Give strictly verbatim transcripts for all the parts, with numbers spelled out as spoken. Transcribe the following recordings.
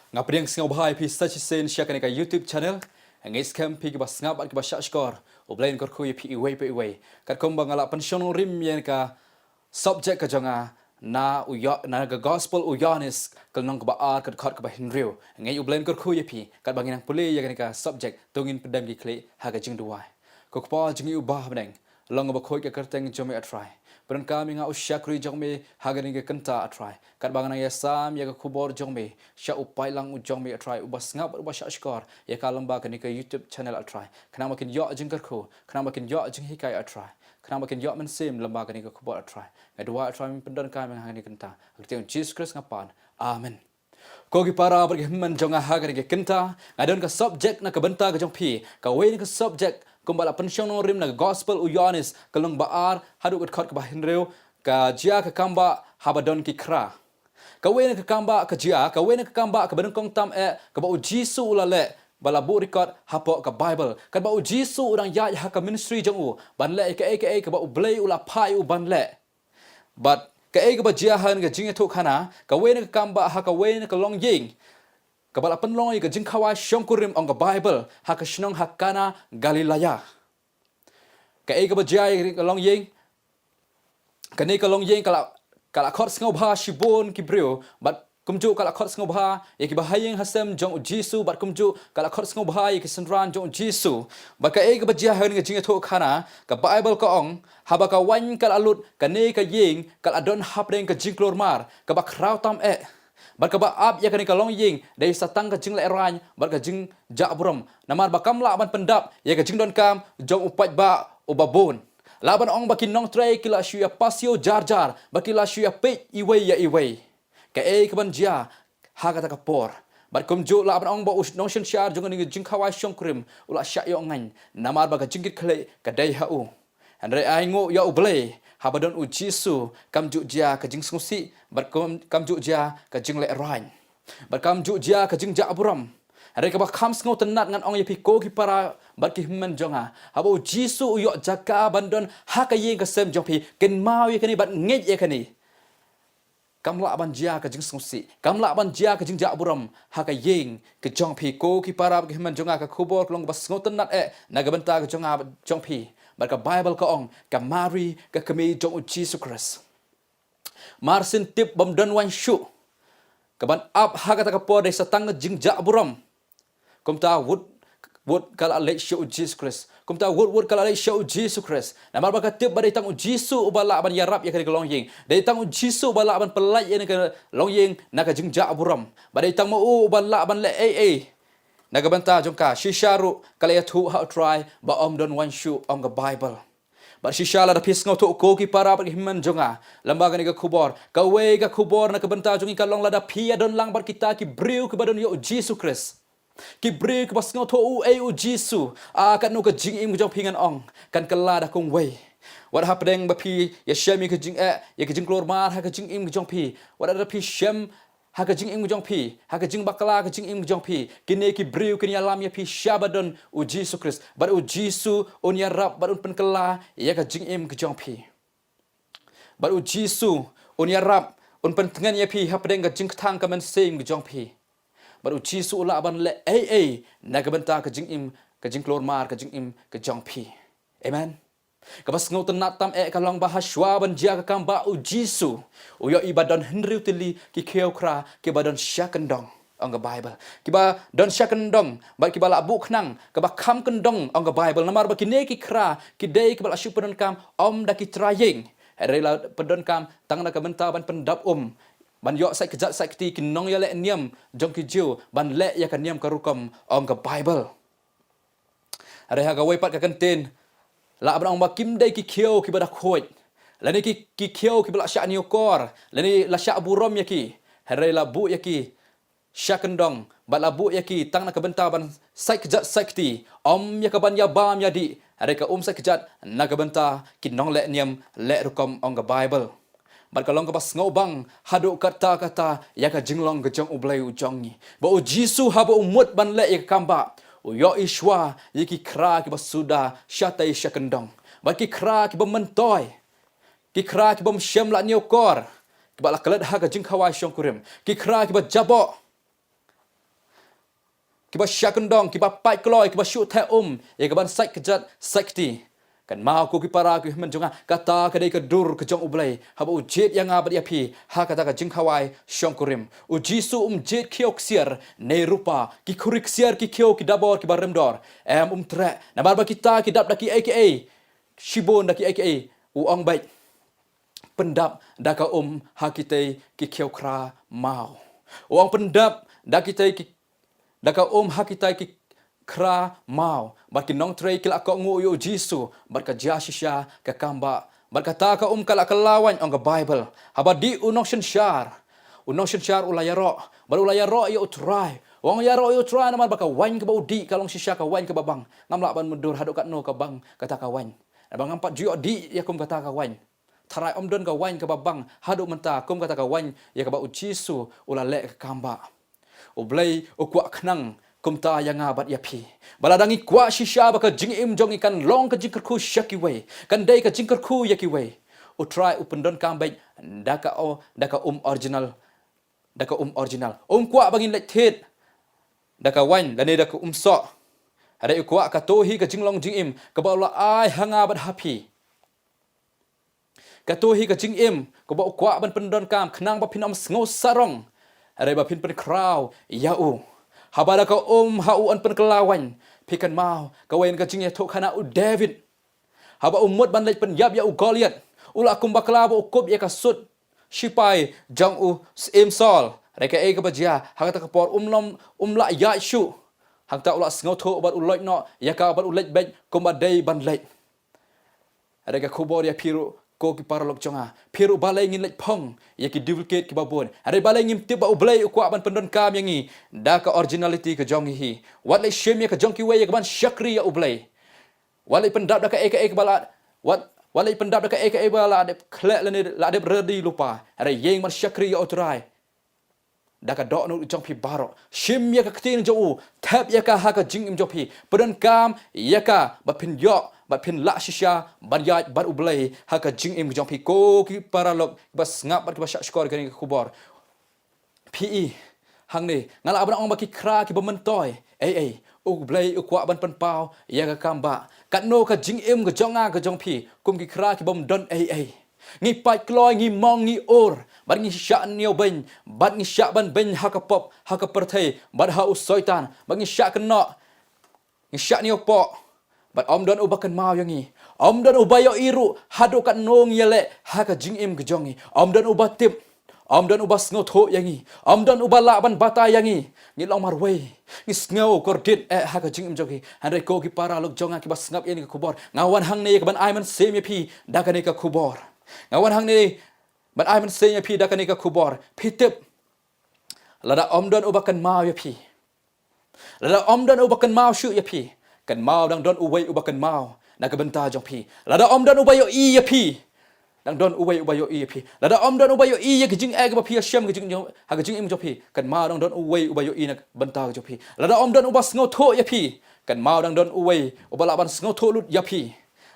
Nga pdiang sngewbha ïa phi sa shisien sha kane ka YouTube channel. Nga ngeit skhem phi kiba sngap bad kiba shahshkor. U Blei un kyrkhu ïa phi iwei pa iwei. Katkum ba nga la pynshong nongrim ïa ka subject ka jong nga na u Yo-, na ka gospel u Ïoannis ka lynnong kaba ar ka dkhot kaba hynriew. Nga ngeit U Blei un kyrkhu ïa phi katba ngin nang pule ïa kane ka subject to ngin pyndem ki khlieh ha ka jingduwai. Ko Kpa jong ngi uba ha bneng, long uba khuid ka kyrteng jong me A Trai. Pyndonkam ïa nga u shakri jong me ha kane ka kynta A Trai. Katba nga nang ïasam ïa ka khubor jong me sha u paidlang u jong me A Trai, uba sngap uba shahshkor ïa ka lyngba kane ka YouTube channel A Trai. Khnang ba kin ïoh jingkyrkhu, khnang ba kin ïoh jinghikai A Trai. Khnang ba kin ïoh mynsiem lyngba kane ka khubor A Trai. Nga duwai A Trai men pyndonkam ïa nga ha kane ka kynta. Ha ka kyrteng u Jisu Khrist nga pan. Amen. Ko ki para bad ki hynmen jong nga ha kane ka kynta, nga don ka subject na ka bynta ka jong phi. Kawei na ka subject kumba la pynshong nongrim na ka gospel u Ïoannis ka lynnong ba ar haduh ka dkhot kaba hynriew, ka jia ka kambah haba don ki khra. Kawei na ka kambah ka jia, kawei na ka kambah kaba nyngkong tam eh kaba u Jisu u la leh, ba la buh record hapoh ka Bible. Katba u Jisu u dang ïaid ha ka ministry jong u ban leh ïa kaei kaei kaba U Blei u la phah ïa u ban leh. Bad kaei kaba jia ha kane ka jingïathuhkhana, kawei na ka kambah ha kawei na ka longïing kaba la pynlong ïa ka jingkhawai shongkurim ong ka Bible ha ka shnong ha Kana Galilaya. Kaei kaba jia ïa ka longïing, kane ka longïing ka la, ka la khot sngewbha shibun ki briew bad kumjuh ka la khot sngewbha ïa kiba ha ïing ha sem jong u Jisu bad kumjuh ka la khot sngewbha ïa ki synran jong u Jisu. Bad kaei kaba jia ha kane ka jingïathuhkhana, ka Bible ka ong, haba ka waiñ ka la lut, kane ka ïing ka la don hapdeng ka jingklur mar kaba khraw tam eh. Bad kaba ap ïa kane ka longïing dei sa tang ka jinglehrain bad ka jingjah burom. Namar ba kam lah ban pyndap ïa ka jingdonkam jong u paidbah uba bun. Lah ban ong ba ki nongtrei ki la shu ïa pasiaw jar jar bad ki la shu ïa peit iwei ïa iwei. Kaei kaban jia ha kata ka por? Bad kumjuh lah ban ong ba u nongsynshar jong kane ka jingkhawai shongkurim u la shah ïoh ngaiñ namar ba ka jingkitkhlieh ka dei ha u. Hynrei ainguh ïa U Blei, haba don u Jisu kam ju jia ka jingsngewsih bad kam, kam ju jia ka jinglehrain bad kam ju jia ka jingjah burom. Hynrei kaba kham sngewtynnat ngan ong ïa phi ko ki para bad ki hynmen jong nga, haba u Jisu u ïoh jaka ban don ha ka ïing ka sem jong phi, kynmaw ïa kane bad ngeit ïa kane. Kam lah ban jia ka jingsngewsih, kam lah ban jia ka jingjah burom ha ka ïing ka jong phi. Ko ki para bad ki hynmen jong nga, ka khubor ka long kaba sngewtynnat eh na ka bynta ka jong nga bad jong phi. Bad ka Bible ka ong, ka Mari ka kmie jong u Jisu Khrist. Mar syn tip bym don waiñ shuh. Kaban ap ha kata ka por dei sa tang ka jingjah burom. Kumta wut, wut ka la leit sha u Jisu Khrist. Kumta wut, wut ka la leit sha u Jisu Khrist. Namar ba ka tip ba dei tang u Jisu uba lah ban ïarap ïa kane ka longïing. Dei tang u Jisu uba lah ban pyllait ïa kane ka longïing na ka jingjah burom. Ba dei tang ma u uba lah ban leh ei ei na ka bynta jong ka. Shisha ruh ka la ïathuh ha u Trai ba ym don waiñ shuh, ong ka Bible. Bad shisha lada phi sngewthuh ko ki para bad ki hynmen jong nga, lyngba kane ka khubor, kawei ka khubor na ka bynta jong ngi ka long lada phi ïadon lang bad kita ki briew kiba don ïa u Jisu Khrist. Ki briew kiba sngewthuh uei u Jisu, a, katno ka jingim ka jong phi ngan ong kan kylla da kumwei. Wat hapdeng ba phi ïashem ïa ka jingeh, ïa ka jingklur mar ha ka jingim ka jong phi, wat lada phi shem ha ka jingim ka jong phi, ha ka jingbakla ka jingim ka jong phi, kine ki briew kin ïalam ïa phi shaba don u Jisu Khrist. Bad u Jisu un ïarap bad un pynkylla ïa ka jingim ka jong phi. Bad u Jisu un ïarap, un pyntngen ïa phi hapdeng ka jingkthang ka mynsiem ka jong phi. Bad u Jisu u lah ban leh ei ei na ka bynta ka jingim, ka jingklur mar ka jingim ka jong phi. Amen. Kaba sngewtynnat tam eh ka long ba hashwa ban jia ka kambah u Jisu, u ïohi ba don hynriew tylli ki khiew khra kiba don sha kyndong, ong ka Bible. Kiba don sha kyndong, bad kiba la buh khnang, kaba kham kyndong, ong ka Bible. Namar ba kine ki khra ki dei kiba la shu pyndonkam ym da ki trai ïing. Hynrei la pyndonkam tang na ka bynta ban pyndap um, ban ïoh sait kjat sait kti ki nongïaleh niam jong ki Jiw ban leh ïa ka niam ka rukom, ong ka Bible. Hynrei ha kawei pat ka kyntien, lah ban ong ba kim dei ki khiew kiba da khuid, lane ki, ki khiew kiba la shah ñiewkor, lane la shah burom ïa ki. Hynrei la buh ïa ki sha kyndong, bad la buh ïa ki tang na ka bynta ban sait kjat sait kti, ym ïa ka ban ïa bam ïa dih. Hynrei ka um sait kjat na ka bynta ki nongleh niam leh rukom, ong ka Bible. Bad ka long kaba sngewbang haduh katta katta ïa ka jinglong ka jong U Blei u jong ngi. Ba u Jisu haba u mut ban leh ïa ka kambah, u ïohi shwa ïa ki khra kiba suda shatei sha kyndong. Bad ki khra kiba myntoi, ki khra kibym shym la ñiewkor, kiba la klet ha ka jingkhawai shongkurim, ki khra kiba jaboh. kiba shah kyndong, kiba pait kloi, kiba shu theh um ïa ka ban sait kjat sait kti. Kynmaw ko ki para ki hynmen jong nga, kata ka dei ka dur ka jong U Blei haba u jied ïa nga bad ïa phi ha kata ka jingkhawai shongkurim. U Jisu um jied khiew ksiar ne rupa, ki khuri ksiar, ki khiew ki dabor kiba rem dor. Em, um treh namar ba kita ki dap da kiei kiei, shibun da kiei kiei. U ong beit, pyndap da ka um ha kitei ki khiew khra maw. U ong pyndap da kitei ki, da ka um ha kitei ki khra maw. Bad ki nongtrei ki la kohnguh ïa U Jisu bad ka jia shisha ka kambah. Bad kata ka um ka la kylla waiñ, ong ka Baibl. Haba dih u nongsynshar, u nongsynshar u la ïaroh, bad u la ïaroh ïa U Trai. U ong ïaroh ïa U Trai namar ba ka waiñ kaba u dih ka long shisha ka waiñ kaba bang. Ngam lah ban mutdur haduh katno ka bang kata ka waiñ. Namar ngam pat ju ïoh dih ïa kum kata ka waiñ. Tharai ym don ka waiñ kaba bang haduh mynta kum kata ka waiñ ïa kaba U Jisu u la leh ka kambah. U Blei u kwah khnang kumta ïa nga bad ïa phi. Ba lada ngi kwah shisha ba ka jingim jong ngi kan long ka jingkyrkhu sha kiwei, kan dei ka jingkyrkhu ïa kiwei, U Trai u pyndonkam beit da ka o-, da ka um original, da ka um original. Um kwah ba ngin leit thied da ka waiñ lane da ka um soh. Hynrei u kwah kato hi ka jinglong jingim kaba u la ai ha nga bad ha phi. Kato hi ka jingim kaba u kwah ban pyndonkam khnang ba phin ym sngew sarong, hynrei ba phin pynkhraw ïa u. Haba da ka um ha u yn pynkylla waiñ, phi kynmaw kawei na ka jingïathuhkhana u David. Haba u mut ban leit pynïap ïa u Goliath, u la kum bakla ba u kup ïa ka sut shipai jong u syiem Saul. Hynrei kaei kaba jia, ha kata ka por um lom, um lah ïaid shuh. Hangta u la sngewthuh bad u leit noh ïa ka bad u leit beit kumba dei ban leit. Hynrei ka khubor ïa phi ruh ko ki paralok jong nga, phi ruh balei ngin leit phong ïa ki duplicate kiba bun? Hynrei balei ngim tip ba U Blei u kwah ban pyndonkam ïa ngi da ka originality ka jong ngi hi? Wat leit shim ïa ka jong kiwei ïa ka ban shakri ïa U Blei. Wat leit pyndap da kaei kaei kaba la, wat, wat leit pyndap da kaei kaei ba la dep khleh lane la dep redi lypa. Hynrei ïeng ban shakri ïa U Trai da ka dohnud jong phi baroh. Shim ïa ka ktien jong u, thep ïa ka ha ka jingim jong phi, pyndonkam ïa ka bad phin ïoh, bad phin lah shisha ban ïaid bad U Blei ha ka jingim jong phi. Ko ki paralok kiba sngap bad kiba shahshkor ïa kane ka khubor, phi i hangne, nga lah ban ong ba ki khra kiba myntoi ei ei, U Blei u kwah ban pynpaw ïa ka kambah. Katno ka jingim ka jong nga ka jong phi kum ki khra kibym don ei ei? Ngi pait kloi, ngi mong, ngi ur, bad ngi shah ñiewbeiñ, bad ngi shah ban beiñ ha ka pop, ha ka pyrthei bad ha u Soitan, bad ngi shah kynnoh, ngi shah ñiewpoh. Bad ym don uba kynmaw ïa ngi. Ym don uba ïohi ruh haduh katno ngi ïaleh ha ka jingim ka jong ngi. Ym don uba tip. Ym don uba sngewthuh ïa ngi. Ym don uba lah ban batai ïa ngi. Ngi long marwei. Ngi sngew kordit eh ha ka jingim jong ngi. Hynrei ko ki paralok jong nga kiba sngap ïa kane ka khubor, nga wan hangne ïa ka ban ai mynsiem ïa phi da kane ka khubor. Nga wan hangne ban ai mynsiem ïa phi da kane ka khubor. Phi tip, lada ym don uba kynmaw ïa phi, lada ym don uba kynmaw shuh ïa phi, kynmaw dang don uwei uba kynmaw na ka bynta jong phi. Lada ym don uba ïohi ïa phi, dang don uwei uba ïohi ïa phi. Lada ym don uba ïohi ïa ka jingeh kaba phi ïashem ka jing-, ha ka jingim jong phi, kynmaw dang don uwei uba ïohi na ka bynta jong phi. Lada ym don uba sngewthuh ïa phi, kynmaw dang don uwei uba lah ban sngewthuh lut ïa phi.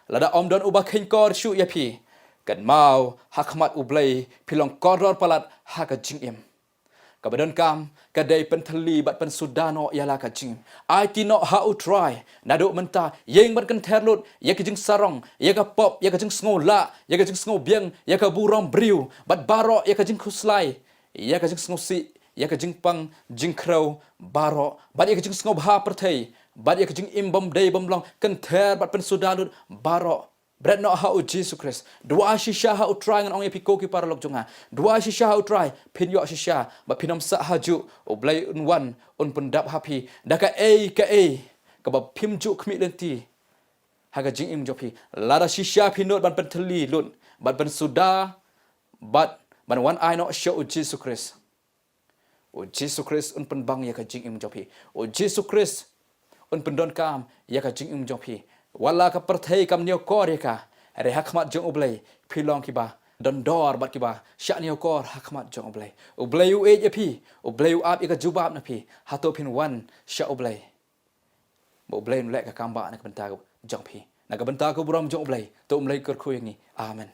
Lada ym don uba kheiñkor shuh ïa phi, kynmaw ha khmat U Blei phi long kordor palat ha ka jingim. Kaba donkam ka dei pynthylli bad pynsuda noh ïa la ka jingim. Aiti noh ha U Trai naduh mynta, ïeng ban kynther lut ïa ka jingsarong, ïa ka pop, ïa ka jingsngewlah, ïa ka jingsngewbiang, ïa ka burom briew, bad baroh ïa ka jingkhuslai, ïa ka jingsngewsih, ïa ka jingpang jingkhrew baroh, bad ïa ka jingsngewbha pyrthei, bad ïa ka jingim bym dei bym long, kynther bad pynsuda lut baroh. Bret noh ha U Jisu Khrist. Duwai shisha ha U Trai, ngan ong ïa phi ko ki paralok jong nga. Duwai shisha ha U Trai, phin ïoh shisha ba phin ym sah hajuh. U Blei un wan, un pyndap ha phi da kaei kaei kaba phim ju khmih lynti ha ka jingim jong phi. Lada shisha phi nud ban pynthylli lut, ban pynsuda, bad ban wan ai noh sha U Jisu Khrist, U Jisu Khrist un pynbang ïa ka jingim jong phi. U Jisu Khrist un pyndonkam ïa ka jingim jong phi. Wat la ka pyrthei kam ñiewkor ïa ka, hynrei ha khmat jong U Blei phi long kiba don dor bad kiba shah ñiewkor ha khmat jong U Blei. U Blei u ïeit ïa phi. U Blei u ap ïa ka jubab na phi. Hato phin wan sha U Blei, ba U Blei un leh ka kambah na ka bynta jong phi, na ka bynta ka burom jong U Blei? To U Blei kyrkhu ïa ngi. Amen.